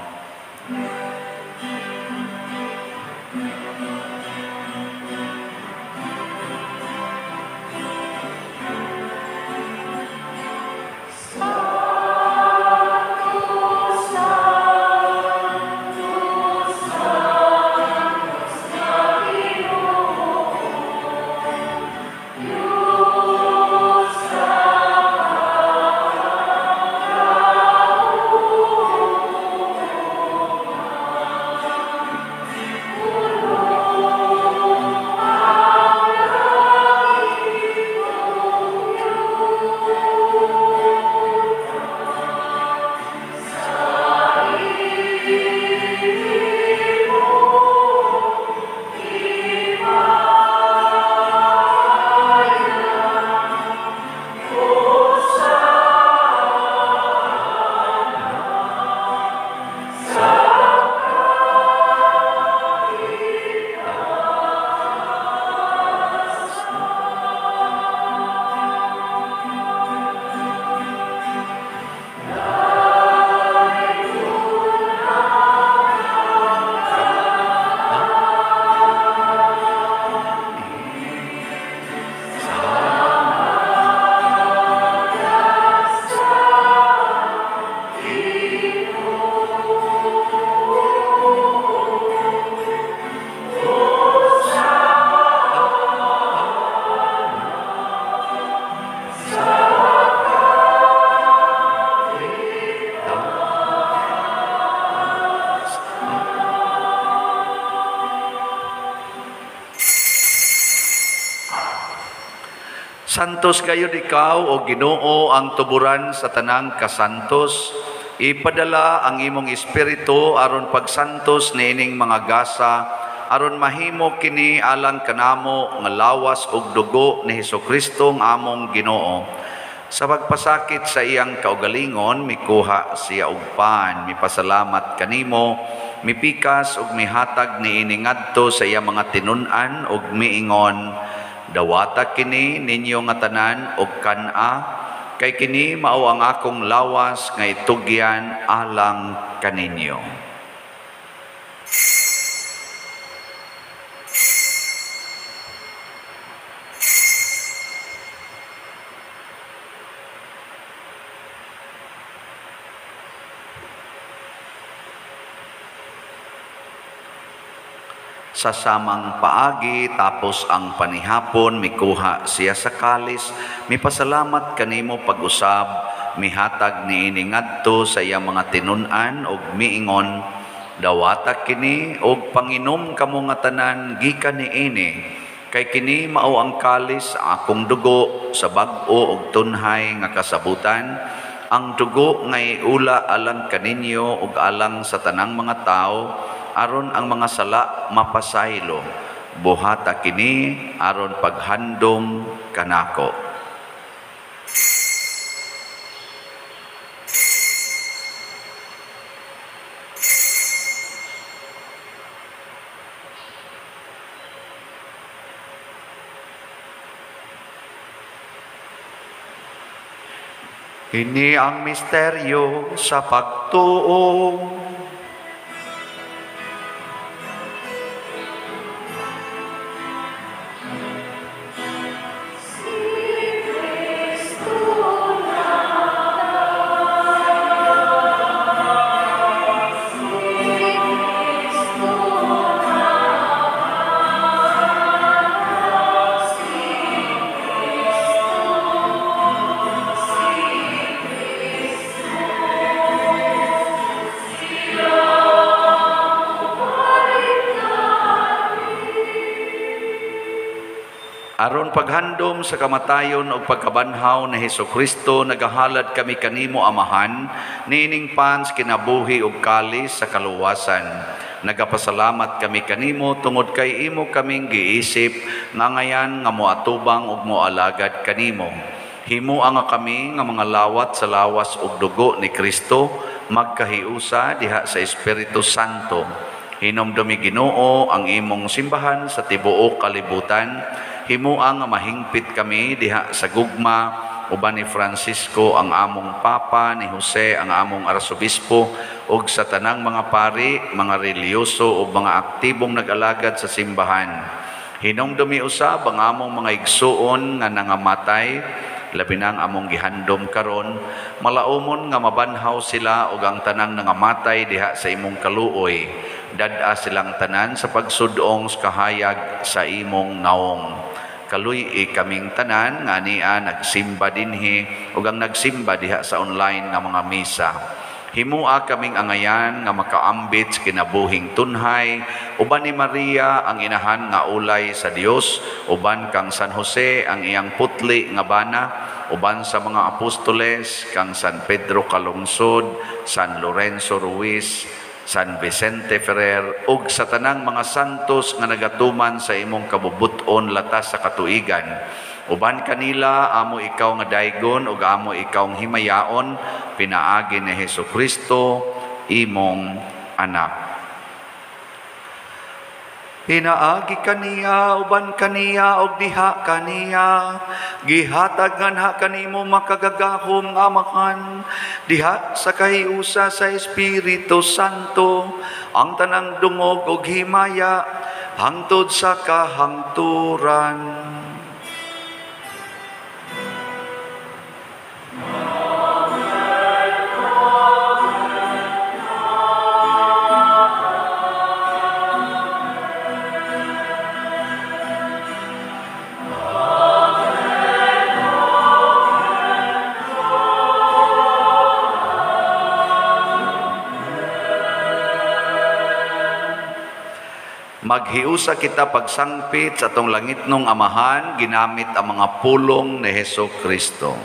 Santos gayud ikaw, o Ginoo, ang tuburan sa tanang kasantos. Ipadala ang imong espiritu aron pagsantos niining mga gasa, aron mahimo kini alang kanamo nga lawas ug dugo ni Hesukristo nga among Ginoo. Sa pagpasakit sa iyang kaugalingon, mikuha siya og pan, mipasalamat kanimo, mipikas ug mihatag niini ngadto sa iyang mga tinun-an ug miingon, dawata kini ninyo nga tanan og kan-a, kay kini mao ang akong lawas nga itugyan alang kaninyo. Sa samang paagi, tapos ang panihapon, mikuha siya sa kalis, mipasalamat kanimo pag-usab, mihatag niini ngadto sa iyang mga tinun-an ug miingon, dawata kini ug panginom kamo nga tanan gikan niini, kay kini mao ang kalis sa akong dugo sa bag-o ug tunhay nga kasabutan, ang dugo nga iula alang kaninyo ug alang sa tanang mga tawo aron ang mga sala mapasaylo. Buhata kini aron paghandom kanako. Kini ang misteryo sa pagtuo. Aron paghandom sa kamatayon o pagkabanhaw ni Hesukristo, nagahalad kami kanimo Amahan, niining pans kinabuhi ug kalis sa kaluwasan. Nagapasalamat kami kanimo tungod kay imo kaming giisip nga ngayan nga moatubang ug moalagad kanimo. Himoa nga kami nga mga lawat sa lawas ug dugo ni Kristo, magkahiusa diha sa Espiritu Santo. Hinumdumi Ginoo ang imong simbahan sa tibuok kalibutan. Himoa nga mahingpit kami diha sa gugma uban ni Francisco ang among Papa, ni Jose ang among Arsobispo, ug sa tanang mga pari, mga relihiyoso ug mga aktibong nag-alagad sa simbahan. Hinumdumi usab ang among mga igsuon nga nangamatay, labi na ang among gihandom karon, malaumon nga mabanhaw sila ug ang tanang nangamatay diha sa imong kaluoy. Dad-a silang tanan sa pagsudong sa kahayag sa imong naong. Kaluy-i kaming tanan nga ania nagsimba dinhi ug ang nagsimba diha sa online nga mga misa. Himoa kaming angayan nga makaambit sa kinabuhing tunhay, uban ni Maria ang inahan nga ulay sa Dios, uban kang San Jose ang iyang putli nga bana, uban sa mga apostoles kang San Pedro Calungsod, San Lorenzo Ruiz, San Vicente Ferrer, ug sa tanang mga santos nga nagatuman sa imong kabubut-on latas sa katuigan. Uban kanila amo ikaw nga daygon ug amo ikaw nga himayaon, pinaagi ni Hesukristo imong anak. Pinaagi kaniya, uban kaniya, ug diha kaniya, gihatag nganha kanimo makagagahom nga Amahan, diha sa kahiusa sa Espiritu Santo, ang tanang dungog ug himaya, hangtod sa kahangturan. Maghiusa kita pagsangpit sa atong langitnong Amahan, ginamit ang mga pulong ni Hesus Kristo.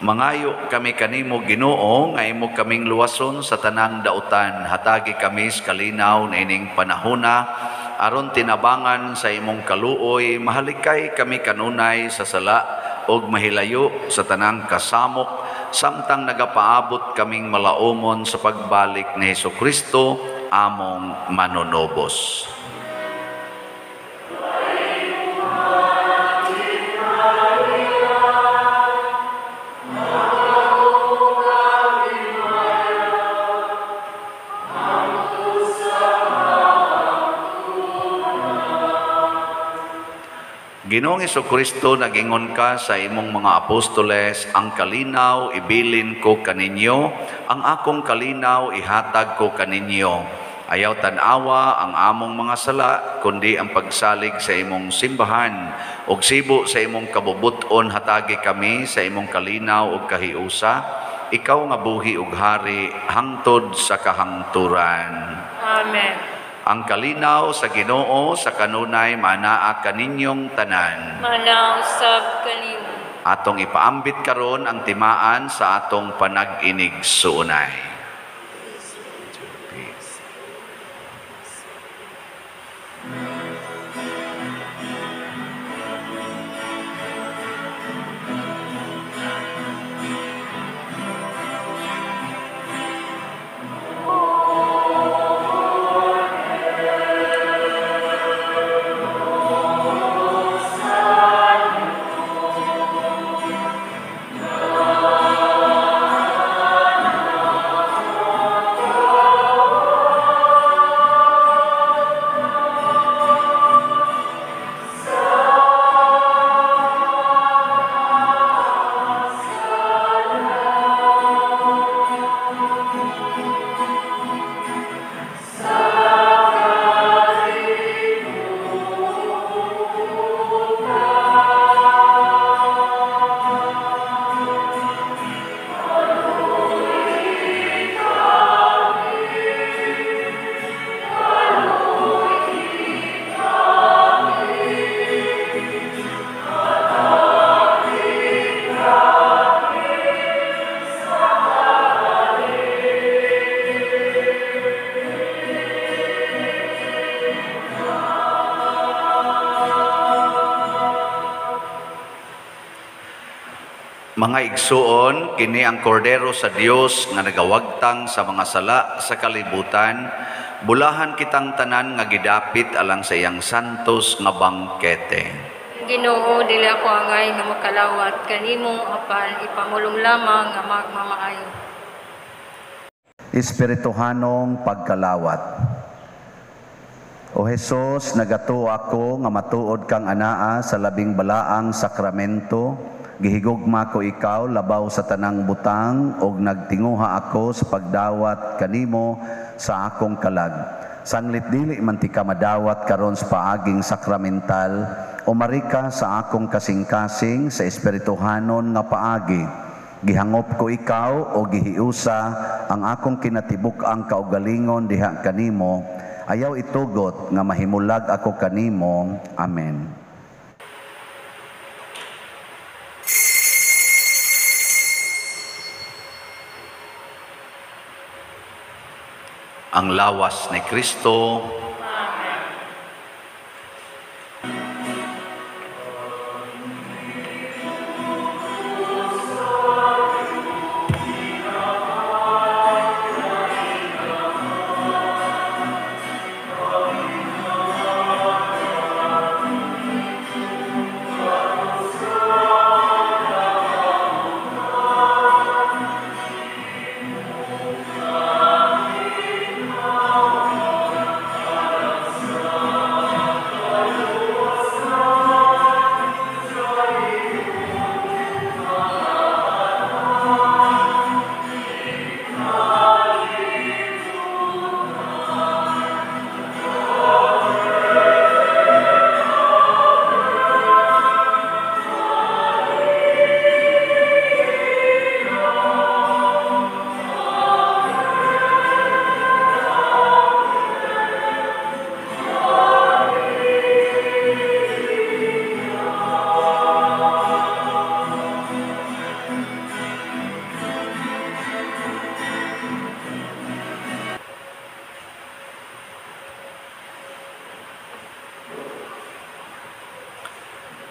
Mangayo kami kanimo Ginoo nga imo kaming luwason sa tanang dautan. Hatagi kami sa kalinaw niining panahona aron tinabangan sa imong kaluoy, mahalikay kami kanunay sa sala ug mahilayo sa tanang kasamok samtang nagapaabot kaming malaumon sa pagbalik ni Hesukristo among manunobos. Ginoong Hesukristo, nagingon ka sa imong mga apostoles, ang kalinaw ibilin ko kaninyo, ang akong kalinaw ihatag ko kaninyo. Ayaw tan-awa ang among mga sala, kundi ang pagsalig sa imong simbahan. Ug sibo sa imong kabubut-on hatagi kami sa imong kalinaw ug kahiusa. Ikaw nga buhi ug hari hangtod sa kahangturan. Amen. Ang kalinaw sa Ginoo sa kanunay manaa kaninyong tanan. Manaw sab kanimo. Atong ipaambit karon ang timaan sa atong panag-inig suunay. Mga igsuon, kini ang kordero sa Dios nga nagawagtang sa mga sala sa kalibutan. Bulahan kitang tanan nga gidapit alang sa iyang santos nga bangkete. Ginoo, dili ako angay nga makalawat kanimo apan ipamulong lamang nga magmamaayo. Espirituhanong pagkalawat. O Hesus, nagatuo ako nga matuod kang anaa sa labing balaang sakramento. Gihigugma ko ikaw labaw sa tanang butang og nagtinguha ako sa pagdawat kanimo sa akong kalag. Sanglit dili man ti ka madawat karon sa paaging sakramental, umari ka sa akong kasing-kasing sa espirituhanon nga paagi. Gihangop ko ikaw o gihiusa ang akong kinatibuk-ang kaugalingon diha kanimo. Ayaw itugot nga mahimulag ako kanimo. Amen. Ang lawas ni Kristo. Amen.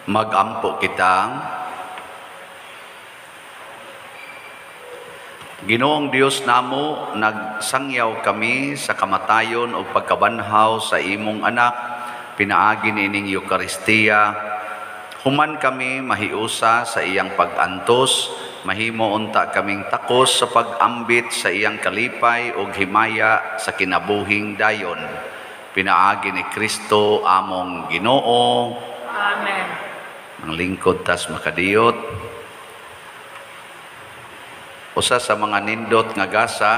Magampo kita. Ginoong Dios namo, nagsangyaw kami sa kamatayon o pagkabanhaw sa imong anak, pinaagi niining Eukaristiya. Human kami mahiusa sa iyang pag-antos, mahimo unta kaming takos sa pag-ambit sa iyang kalipay ug himaya sa kinabuhing dayon. Pinaagi ni Kristo among Ginoo. Amen. Ang lingkod tas makadiyot. Usa sa mga nindot nga gasa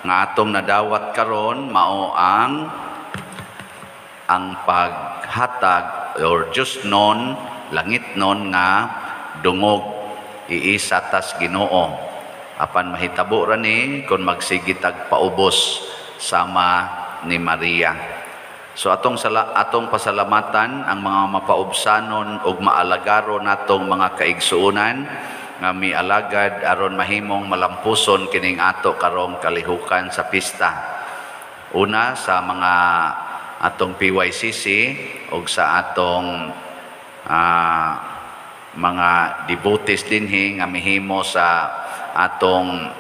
nga atong nadawat karon mao ang paghatag or Diyosnon, langitnon nga dungog iisa tas Ginoo. Apan mahitabo ra ni kon magsigitag paubos sama ni Maria. So atong pasalamatan ang mga mapaubsanon ug maalagaro natong mga kaigsuonan nga mialagad aron mahimong malampuson kining ato karong kalihukan sa pista. Una sa mga atong PYCC ug sa atong mga devotees dinhi nga mihimo sa atong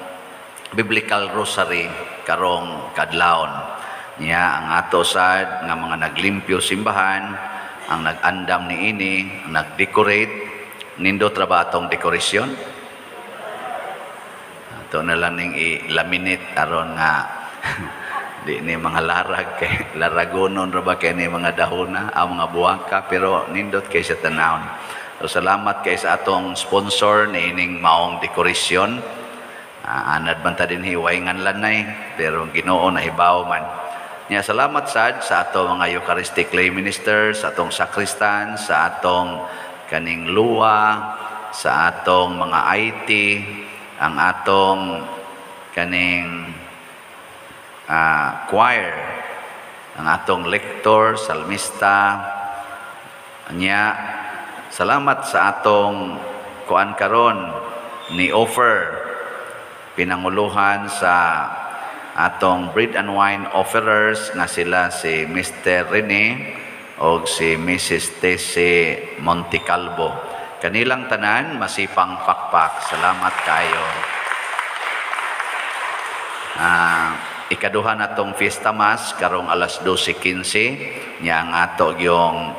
Biblical Rosary karong kadlawon. Niya ang ato sad nga mga naglimpyo simbahan, ang nag-andam niini, ang nag-decorate. Nindot ra ba atong dekorasyon? Ato na lang ning i-laminate aron nga di ni mga larag kay laragonon ra ba kay ni mga dahona, ang mga buwaka, pero nindot kay sa tanawon. So salamat kay sa atong sponsor niining maong dekorasyon. Anad man ta dinhi way ngan lanay, pero Ginoo nahibaw man. Nya salamat sad sa ato mga Eucharistic lay ministers, sa atong sacristan, sa atong kaning luwa, sa atong mga IT, ang atong kaning choir, ang atong lector, salmista. Nya salamat sa atong kuan karon ni offer pinanguluhan sa atong bread and wine offerers nga sila si Mr. Rene o si Mrs. Tessie Montecalvo. Kanilang tanan masipang pakpak. Salamat kayo. Ikaduha na tong fiesta mass karong alas 12:15 niya ang ato yung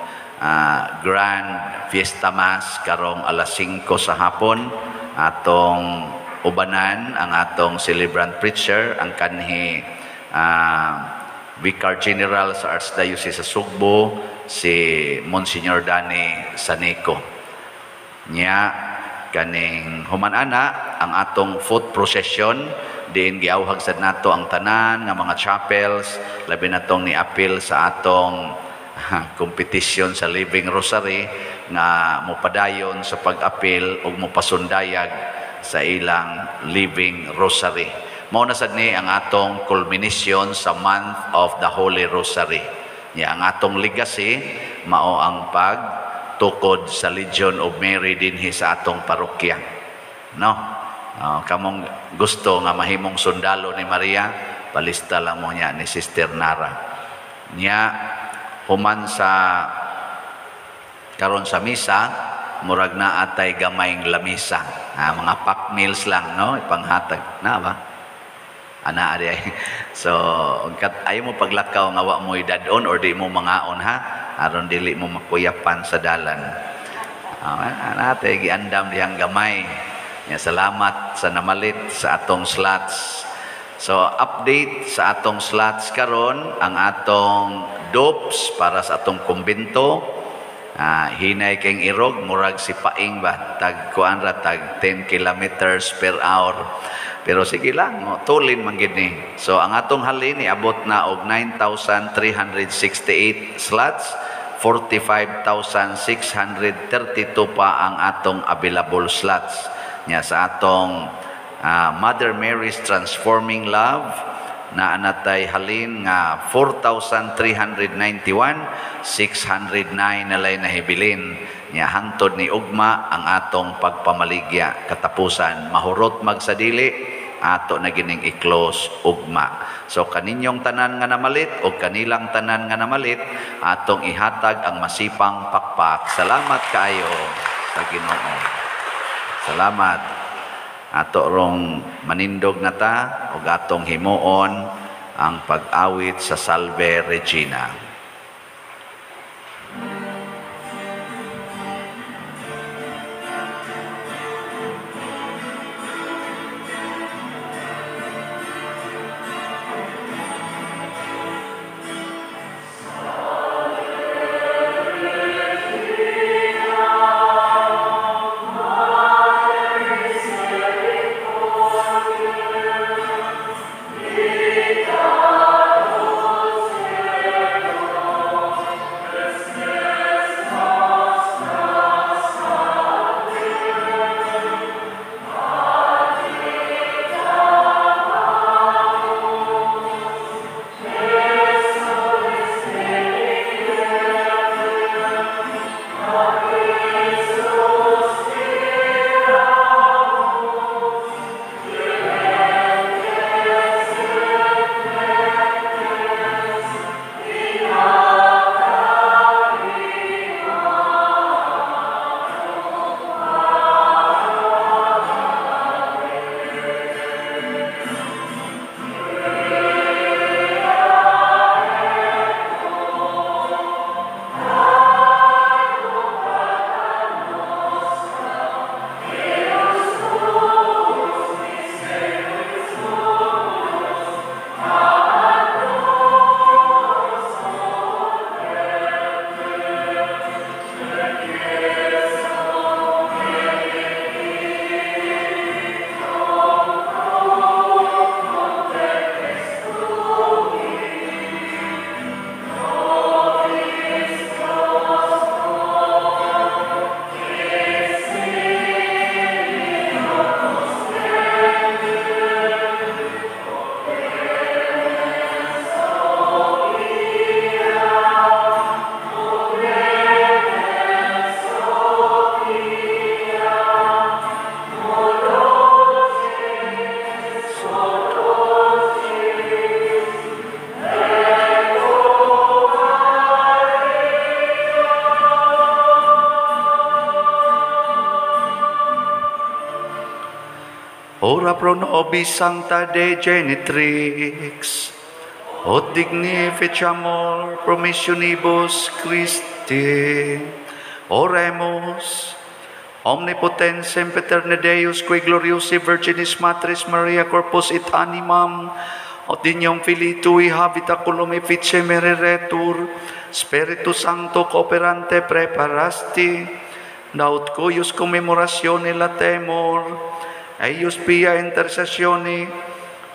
grand fiesta mass karong alas 5 sa hapon. Atong ubanan ang atong celebrant preacher ang kanhi Vicar General sa Archdiocese sa Sugbo, si Monsignor Danny Saneco. Nya kaning human-ana ang atong foot procession diin giawhag sad nato ang tanan nga mga chapels, labi natong ni-appeal sa atong competition sa Living Rosary nga mopadayon sa pag-appeal ug mopasundayag sa ilang Living Rosary. Mao na sad ni ang atong culmination sa month of the Holy Rosary. Nya ang atong legacy mao ang pagtukod sa Legion of Mary dinhi sa atong parokya. No? Kamong gusto nga mahimong sundalo ni Maria, palista lang mo niya ni Sister Nara. Nya human sa karon sa misa, murag na atay gamayng lamisa. Mga pack meals lang, no? Ipanghatag na ba? Ana ari. So, ayaw mo paglakaw nga wa mo'y dadon or di mo mangaon ha, aron dili mo makuyapan sa dalan. Ana atay giandam dihang gamay. Ya, salamat sa namalit sa atong slots. So, update sa atong slots karon ang atong dopes para sa atong kumbento. Hinay keng irog, murag si paing ba, tag kuan ra, tag 10 kilometers per hour. Pero sige lang, oh, tulin man gid ni. So ang atong halin niabot na og 9,368 slots, 45,632 pa ang atong available slots. Nya sa atong Mother Mary's Transforming Love na anatay halin nga 4,391, 609 nalay nahibilin. Nya hangtod ni ugma ang atong pagpamaligya katapusan. Mahurot magsadili, Ato na gining i-close ugma. So kaninyong tanan nga namalit o kanilang tanan nga namalit, atong ihatag ang masipang pakpak. Salamat kaayo sa Ginoo. Salamat. Ato rong manindog na ta og atong himuon ang pag-awit sa Salve Regina. Ora pro nobis sancta Dei genitrix, ut dignificamur promissionibus Christi. Oremus. Omnipotens sempiterne Deus, qui gloriosi Virginis Matris Maria corpus et animam, ut dignum Filii tui habitaculum effice mereretur, Spiritus Sancto cooperante preparasti, naut cuius commemoratione latemur, eius pia intercessione,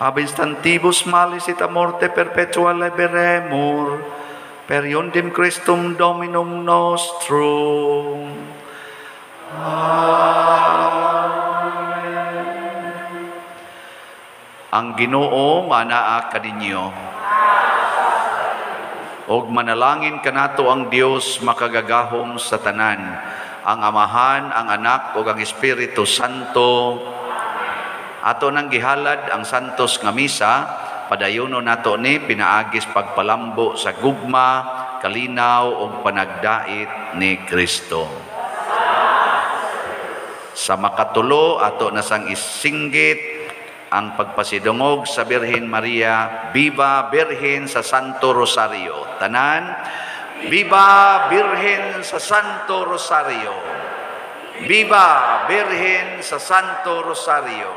ab instantibus malis et a morte perpetua liberemur, per iundem Christum Dominum nostrum. Amen. Ang Ginoo manaa kaninyo. Og manalangin kanato ang Dios makagagahom sa tanan, ang Amahan, ang Anak ug ang Espiritu Santo. Ato nang gihalad ang santos nga misa, padayono nato ni pinaagis pagpalambo sa gugma, kalinaw ug panagdait ni Kristo. Sa makatulo ato nasang isinggit ang pagpasidungog sa Birhen Maria, Viva Birhen sa Santo Rosario. Tanan, Viva Birhen sa Santo Rosario. Viva Birhen sa Santo Rosario.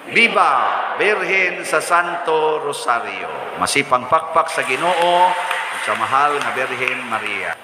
Viva Birhen sa Santo Rosario. Masipang pakpak sa Ginoo sa mahal nga Birhen Maria.